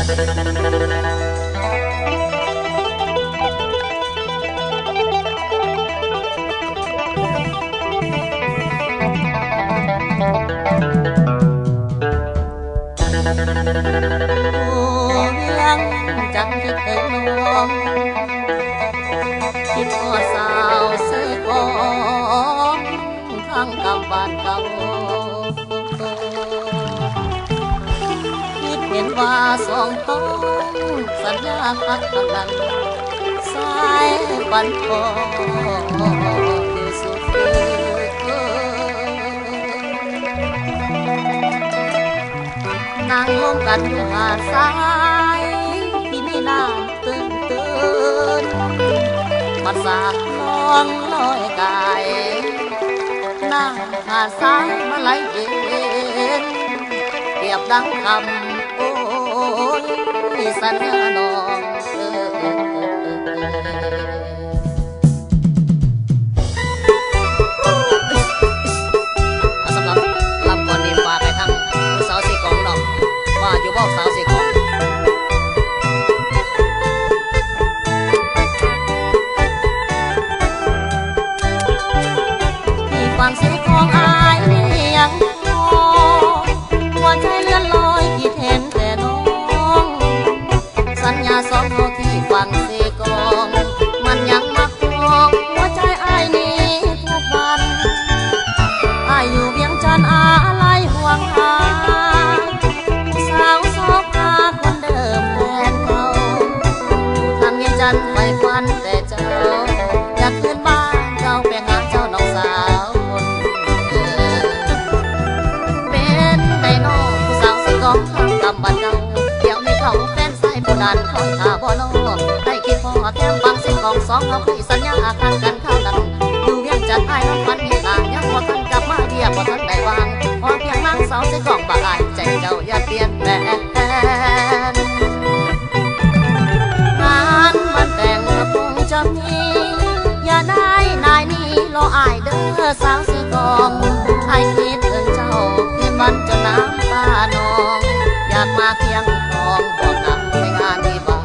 ຜູ້ວຽງຈັນທີ່ເຄີຍລອງ ຄິດຮອດສາວເຊກອງ ທາງກຳບ້ານເກົ່າ ຄິດເຫັນວ່າສອງເຮົາສັນຍາຮັກກັນນັ້ນ ສາຍຝັນພໍຢູ່ສຸດ ນັ່ງລົມກັນຢູ່ຫາດຊາຍທີ່ມີນ້ຳ ຕື່ນຕື່ນ ມັນສາກລ່ອງລອຍກາຍ ນ້ຳຫາດຊາຍມາໄຫຼເຢັນ ປຽບດັ່ງຄຳ ໂອ້ຍ ສັນຍານ້ອງເອີຍ. ສຳລັບລຳກ່ອນນີ້ ຝາກໃຫ້ທາງຜູ້ສາວເຊກອງເນາະ ວ່າຢູ່ບໍ່ສາວເຊກອງ ທີ່ຝັ່ງເຊກອງອ້າຍນີ້ຍັງ ຫົວໃຈເລື່ອນລອຍຄິດເຫັນແຕ່ນ້ອງ ສັນຍາສອງເຮົາທີ່ຝັ່ງເຊກອງ ມັນຍັງມາຄອງຫົວໃຈອ້າຍນີ້ທຸກວັນ ອ້າຍຢູ່ວຽງຈັນອາໄລຫ່ວງຫາ ຜູ້ສາວຊອກຫາຄົນເດີມແຟນເກົ່າ ຢູ່ທາງວຽງຈັນໃຝ່ຝັນແຕ່ ເຈົ້າ ຢາກຄືນບ້ານເກົ່າໄປຫາເຈົ້ານ້ອງສາວຄົນເດີມ ເປັນໃດນໍຜູ້ສາວເຊກອງທາງກຳບ້ານເກົ່າ ດຽວນີ້ເຂົາແຟນຊາຍຜູ້ນັ້ນຄອຍຖ້າບໍ່ລໍ ໃຫ້ຄິດພໍ້ແຄມຝັ່ງເຊກອງ ສອງເຮົາເຄີຍສັນຍາຮັກກັນຄາວນັ້ນ ຢູ່ວຽງຈັນອ້າຍນອນຝັນເຫັນໜ້າ ຍັງບໍ່ທັນກັບມາ ວຽກບໍ່ທັນໄດ້ວ່າງ ຂໍພຽງນາງສາວເຊກອງ ບາກອ້າຍໃຈເຈົ້າຢ່າປ່ຽນແປງ. ງານວັນແຕ່ງກໍຄົງຈະມີ ຢ່າໄດ້ນາຍໜີ ລໍອ້າຍເດີສາວເຊກອງ ອ້າຍຄິດເຖິງເຈົ້າຄືນວັນຈົນນ້ຳຕານອງ ຢາກມາຄຽງຂອງ ບໍ່ນັ່ງໃນງານວິວາ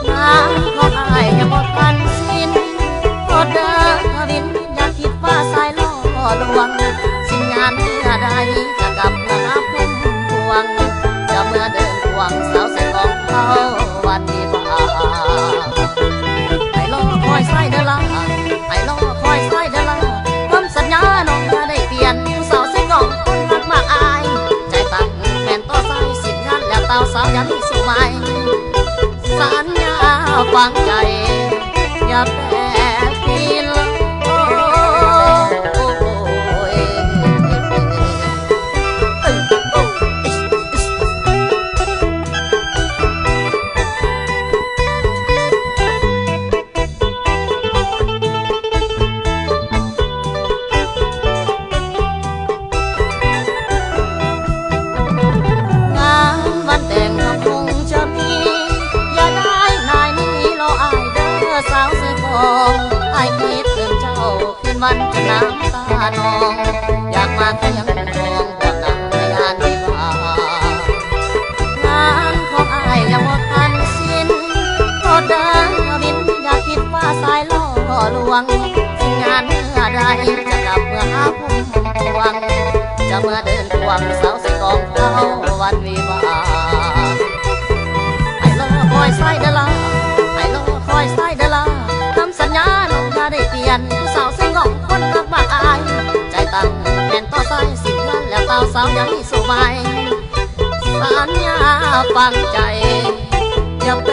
ງານຂອງອ້າຍຍັງບໍ່ທັນສິ້ນ ໂທດເດີທະວິນ ຢ່າຄິດວ່າສາຍຫຼໍ່ລວງ ສິ້ນງານເມື່ອໃດຈະກັບເມືອຫາພຸ່ມພວງ ຈະເມືອເດີນຄວງສາວເຊກອງເຂົ້າວັນວິວາ ໃຫ້ລໍຄອຍສາຍເດີລາ ໃຫ້ລໍຄອຍສາຍເດີລາ ຄຳສັນຍານ້ອງຢ່າໄດ້ປ່ຽນ ສາວເຊກອງຄົນຮັກມາກອາຍ ໃຈຕັ້ງແມ່ນຕໍ່ສາຍ ສິ້ນງານແລ້ວຕ່າວສາວຢ່າມີສູ່ໃໝ່ ສັນຍາຝັງໃຈ ຢ່າແປຜິດ. ໂອ້ຍ ງານວັນແຕ່ງກໍຄົງຈະມີ ຢ່າໄດ້ນາຍໜີ ລໍອ້າຍເດີສາວເຊກອງ ອ້າຍຄິດເຖິງເຈົ້າຄືນວັນຈົນນ້ຳຕານອງ ຢາກມາຄຽງຂອງ ບໍ່ນັ່ງໃນງານວິວາ ງານຂອງອ້າຍຍັງບໍ່ທັນສິ້ນ ໂທດເດີທະວິນ ຢ່າຄິດວ່າສາຍຫຼໍ່ລວງ ສິ້ນງານເມື່ອໃດຈະກັບເມືອຫາ ພວງ ຈະເມືອເດີນຄວງສາວເຊກອງເຂົ້າວັນວິວາ ໃຫ້ລໍຄອຍສາຍເດີລາ ໃຫ້ລໍຄອຍສາຍເດີລາ ຄຳສັນຍານ້ອງຢ່າໄດ້ປ່ຽນ ສາວເຊກອງຄົນຮັກມາກອາຍ ໃຈຕັ້ງແມ່ນຕໍ່ສາຍ ສິ້ນງານແລ້ວຕ່າວສາວຢ່າມີສູ່ໃໝ່ ສັນຍາຝັງໃຈ ຢ່າແປ